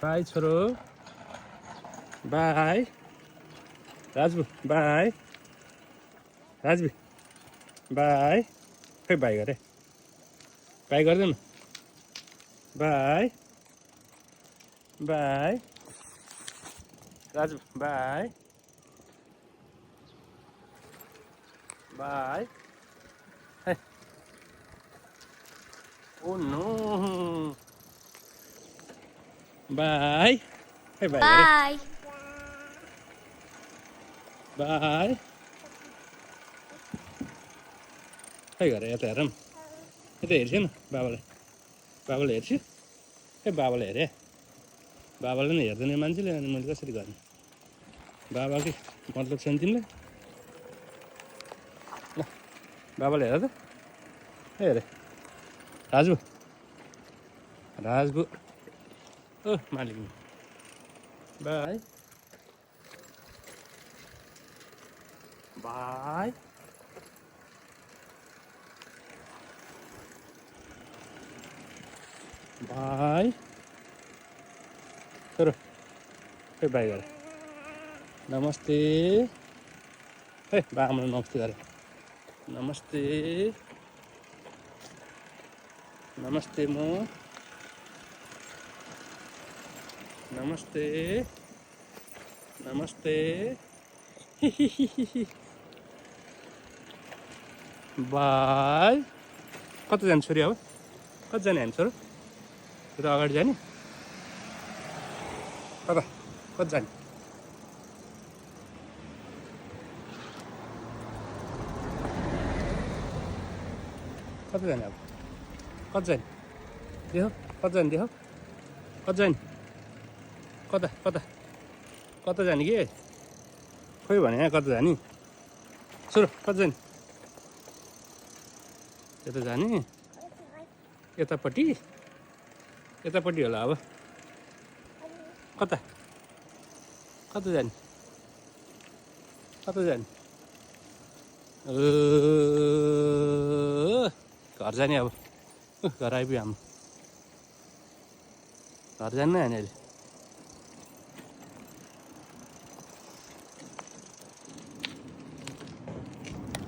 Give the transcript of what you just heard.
By छोरो, by Raju, by Raju, by खै by गरे, बाई गर्दैन, by by Raju, by by, है ओ नो, बाई खै बाई गरे, Bye. बाई खै गरे, यता हेर न, यता हेर्छु न बाबाले, बाबाले हेर्छु, खै बाबाले हेरे, बाबाले नै हेर्दैन मान्छेले, अनि मैले कसरी गर्ने, बाबाकै मतलब छैन तिमीलाई, ल बाबाले हेर त, हेरे राजु, राजु ओ मालिक बाई बाई बाई छोरो खै बाई गरे, नमस्ते है बाबालाई नमस्ते गरे, नमस्ते नमस्ते म नमस्ते नमस्ते बाई कता जाने छोरी, अब कता जाने हामी छोरो, यता अगाडि जाने, कता कता जाने, कता जाने, अब कता जाने, देखो कता जाने, देखो कता जाने, कता कता कता जाने कि खोइ भने यहाँ कता जाने छोरो, कता जाने, यता जाने, यतापट्टि यतापट्टि होला, अब कता कता जाने, कता जाने, घर जाने, अब घर आइपुग्यो हाम्रो, घर जानु नै होइन अहिले।